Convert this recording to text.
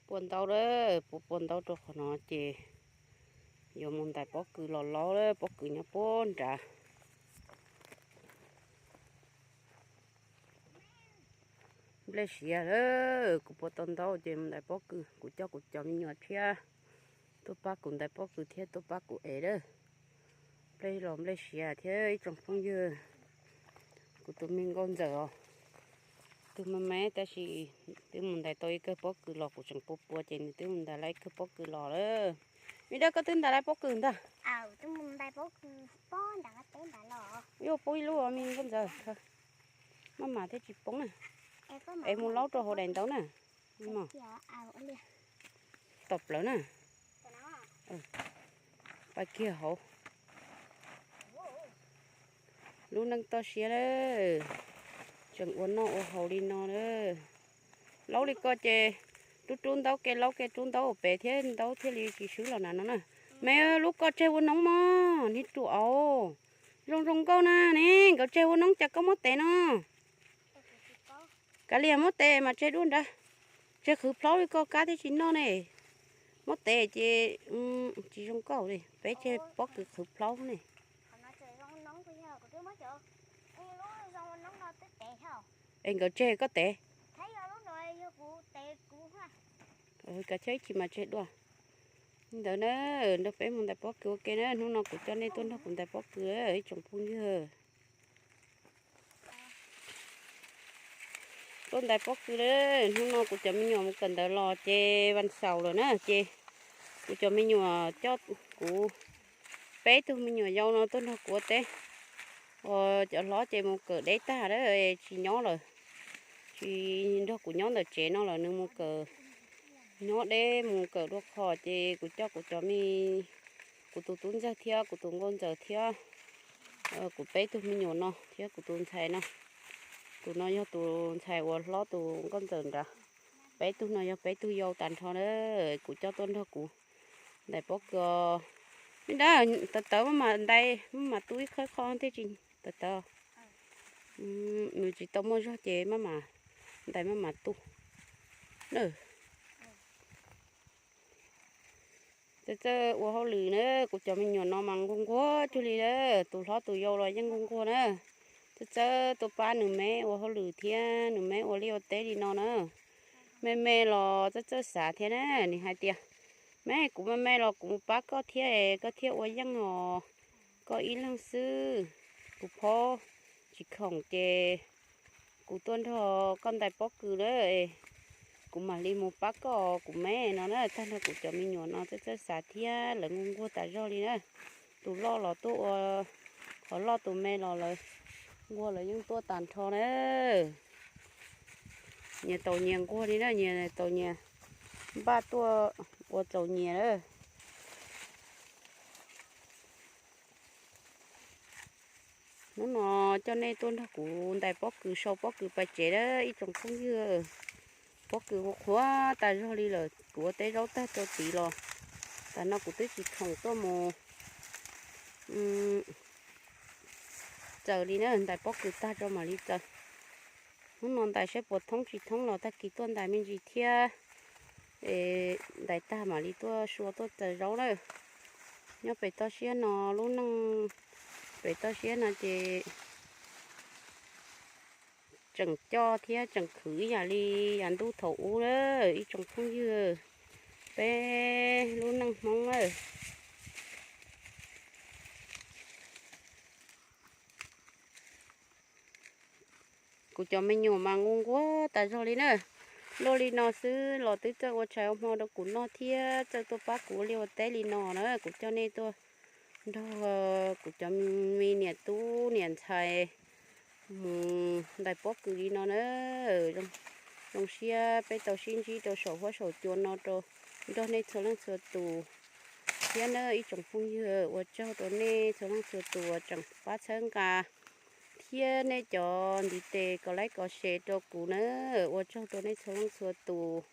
Pua ntaub lawm, pua pua ntaub rau qhov no ces yuav mus ntais pob kws los laub lawm, pob kws nyob puag nrad. Nplej siav lawm, kuv pua tau ntaub ces mus ntais pob kws, kuv coj kuv cov me nyuam thiab tuaj pab kuv ntais pob kws thiab tuaj pab kuv ev lawm. Nplej los nplej siav thiab ib tsoom phooj ywg, kuv tus me nkauj ntxawm os, tus me me tab sis twb mus ntais tau ib kawg pob kws los kuv tseem pua pua ces nws twb mus ntais lawm ib kawg pob kws los lawm. Me dab, koj twb ntais lawm pob kws ntag. Yuav pub ib lub me nkauj ntxawm, maj mam thiaj tsis poob na. Es mus laub rau hauv daim ntaub na. Tom plawv na. Pais kiag hauv. Lub neej toj siab lawm, tseem ua noj ua haus li no lawm. Laub li ko ces rub rub ntaub ke, laub ke rub ntaub pem thiab ntaub thiaj li tsis swb los na no na. Me, lub ko tseg ua noob mog, niag ruam os. Zoo zoo nkauj na ne, nkawd tseg ua noob cas koj muab tev no? Kav liam, muab tev mas tseg dua nrad. Tseg qhwv plhaub li koj kab thiaj tsis noj ne. Muab tev ces tsis zoo nkauj li, peb tseg pob kws qhwv plhaub ne. Es nkawd tseg koj tev. Kav tsij ib chim mas tseg dua. Li ntawd na, nrog peb mus ntais pob kws ua ke na, hnub no kuv coj nej tuaj nrog kuv ntais pob kws ib tsoom phooj ywg. Tuaj ntais pob kws lawm, hnub no kuv cov me nyuam mus kawm ntawv los ces vas xaum lawm na ces kuv cov me nyuam coj kuv peb tug me nyuam yau no tuaj nrog kuv ua teb. Uas cov hlob ces mus kawm deb tag lawm tsis nyob lawm, tsis nrog kuv nyob ntawm tsev no lawm, nws mus kawm nyob deb mus kawm dua qhov ces kuv coj kuv cov me, kuv tus tub ntxawg thiab kuv tus nkauj ntxawm thiab kuv peb tug me nyuam no thiab kuv tus ntxhais no. Tus no yog tus ntxhais uas hlob tus nkauj ntxawm nrad. Peb tug no yog peb tug yau tag nrho na, kuv coj tuaj nrog kuv ntais pob kws. Me dab, tawv tawv maj mam ntais, maj mam tu ib qho qho thiaj tsis tawv tawv. Nws tsis tau muaj zog ces maj mam ntais maj mam tu. Txawj txawj ua hauj lwm na, kuv cov me nyuam no mas nquag nquag cuag li na, tus hlob tus yau los yeej nquag nquag na. Txawj txawj tuaj pab nws me ua hauj lwm thiab nws me ua liaj ua teb li no na. Me me los txawj txawj xav thiab na, nws hais tias, me, kuv me me los kuv mus pab koj thiab, koj thiaj ua yeej os, koj ib leeg xwb, kuv phob tsis khoom ces kuv tuaj nrog koj ntais pob kws na, kuv mam li mus pab koj kuv me no na. Tag nrho kuv cov me nyuam no txawj txawj xav thiab lawv nquag nquag tas zog li na. Tus loj los tuaj ua qhov loj, tus me los lawv nquag lawv yeej tuaj tas nrho na. Nyias tau nyias nquag li na, nyias tau nyias npaj tuaj ua txaus nyias na. Hnub no coj nej tuaj nrog kuv ntais pob kws, sau pob kws pais tsev na ib tsoom phooj ywg. Pob kws qhuav qhuav tas zog li lawm, kuv ua teb zaub tag rau tid los, tas no kuv twb tsis khoom tuaj mus txaws li na, ntais pob kws tag rau mam li txaws. Hnub no ntais saib puas thoob tsis thoob los tag kis tuaj ntais me ntsis thiab. Es ntais tag mam li tuaj sua tuaj txaws zaub na. Nyob pem toj siab no, lub neej pem toj siab no ces tseem coj thiab tseem khwv ib yam li yav ntuj thaum ub na ib tsoom phooj ywg. Peb lub neej Hmoob na. Kuv cov me nyuam mas nquag nquag tas zog li na. Luaj li no xwb los twb txawj ua tshais ua hmo rau kuv noj thiab txawj tuaj pab kuv ua liaj ua teb li no na. Kuv coj nej tuaj nrog kuv cov me niam tub niam ntxhais mus ntais pob kws li no na. Zoo siab peb tau sib ntsib rau saum huab saum cua no rau nrog nej txhua leej txhua tus thiab na ib tsoom phooj ywg. Ua tsaug rau nej txhua leej txhua tus uas tseem pab txhawb nqa thiab nej cov ntiv tes kos like kos share rau kuv na. Ua tsaug rau nej txhua leej txhua tus.